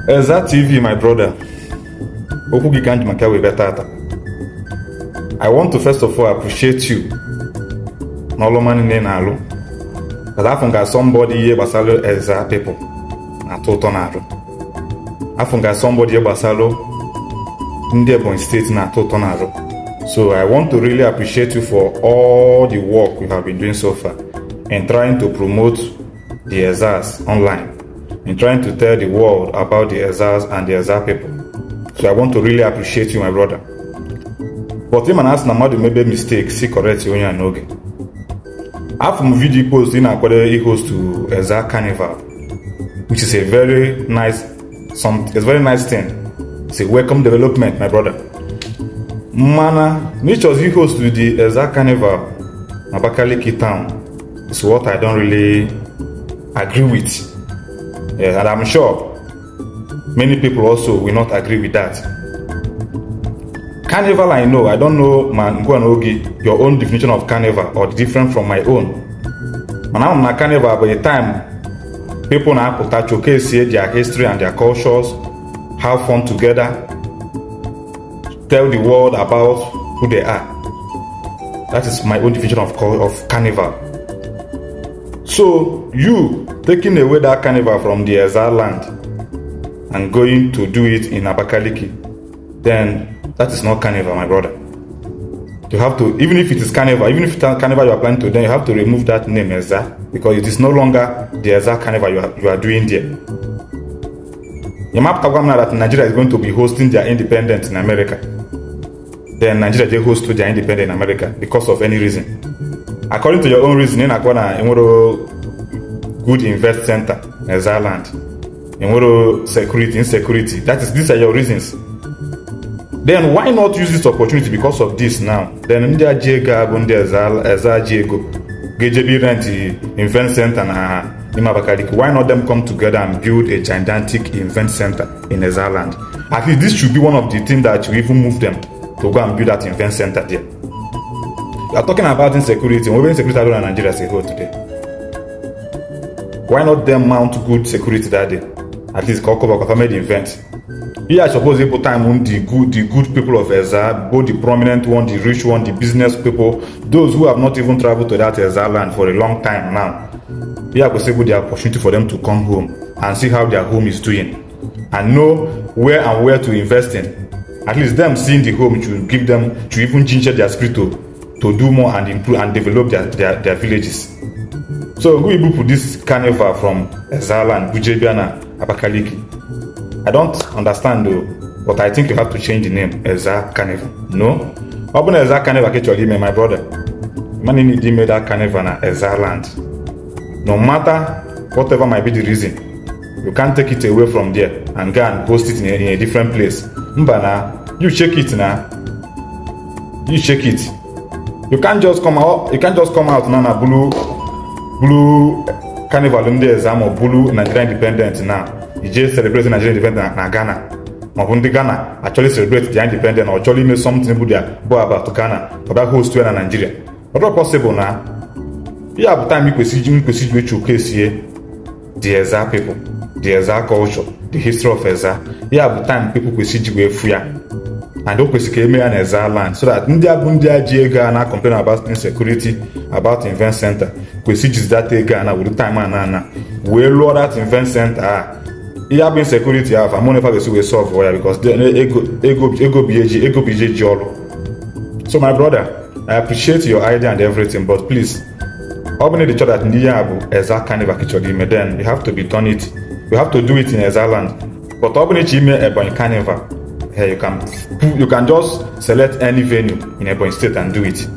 Ezza TV, my brother, okwu gị ka m ji maka wee bịa tata. I want to first of all appreciate you n'ọlụ ọma niile ị na-alụ. But afọ nga somebody ihe gbasara Ezza people na-atọ ụtọ na-arụ. Afọ nga somebody ihe gbasara ndị Ebonyi State na-atọ ụtọ na-arụ. So I want to really appreciate you for all the work you have been doing so far in trying to promote the Ezzas online, in trying to tell the world about the Ezzas and the Ezza people. So I want to really appreciate you, my brother. But ịma na asị na mmadụ mebe mistake, si correct onye a n'oge. Afọ m video post ị na-akwado i-host Ezza Carnival, which is a very nice some it's a very nice thing. It's a welcome development, my brother. Mana n'ịchọzi i-host the Ezza Carnival na Abakaliki town is what I don't really agree with. Yeah, and I'm sure many people also will not agree with that. Carnival, I know, I don't know, man, go and ogi, your own definition of carnival or different from my own. Mana ama m na carnival by the time people na-apụta showcase their history and their cultures, have fun together, tell the world about who they are. That is my own definition of carnival. So you taking away that carnival from the Ezza land and going to do it in Abakaliki, then that is not carnival, my brother. You have to, even if it is carnival, even if it's carnival you are planning to, then you have to remove that name Ezza, because it is no longer the Ezza Carnival you are doing there. You map now that Nigeria is going to be hosting their independence in America. Then Nigeria they host to their independence in America because of any reason. According to your own reason, ị na enwero good event center na Ezza land. Enwero security, insecurity. That is, these are your reasons. Then why not use this opportunity because of this now? Then ndị a ji ego a bụ ndị Ezza ji ego ga-ejebi rent event center na n'ime Abakaliki. Why not them come together and build a gigantic event center in Ezza land? At least this should be one of the things that will even move them to go and build that event center there. We are talking about insecurity. Nwebe insecurity adịrọ na Nigeria as a whole today. Why not them mount good security that day? At least ka ọ cover ka the event. Here I suppose able time the good people of Ezza, both the prominent one, the rich one, the business people, those who have not even traveled to that Ezza land for a long time now. Here I possible the opportunity for them to come home and see how their home is doing and know where and where to invest in. At least them seeing the home to give them to even ginger their spirit to do more and improve and develop their villages. So we put this carnival from Ezza land, bujebia na Abakaliki. I don't understand though, but I think you have to change the name Ezza Carnival. No? Ọ bụ na Ezza Carnival ka ị chọrọ ime, my brother. Money need ime that carnival na Ezza land. No matter whatever might be the reason, you can't take it away from there and go and post it in a different place. Mba na, you check it na. You check it. You can't just come out now na bulu bulu carnival ndị Ezza ma ọ bulu Nigeria independent now. You just celebrate Nigeria independent na Ghana. Maọbụ ndị Ghana actually celebrate their independence or chọrọ ime something bụ their bụ about Ghana for that host ya na Nigeria. Ọ dịrọ possible na ihe a bụ time ikwesị iji showcase the Ezza people, the Ezza culture, the history of Ezza. Ihe a bụ time people kwesị iji wee fụ ya, and o kwesịrị ka eme ya na Ezza land so that ndị a bụ ndị a ji ego a na complain about insecurity, about event center, kwesị ijizi that ego a na were time a na ana wee lụọ that event center a. Ihe abụ insecurity ahụ amụ ga-esi wee solve ya, because ego ego ego bụ ihe ego bụ ihe ji ọrụ. So my brother, I appreciate your idea and everything, but please, ọ bụrụ na ị chọrọ that ndị ihe a bụ Ezza Carnival ka ị chọrọ ime, then you have to be done it, you have to do it in Ezza land. But ọ bụrụ na ị chọrọ ime Ebonyi Carnival, hey, you can just select any venue in Ebonyi State and do it.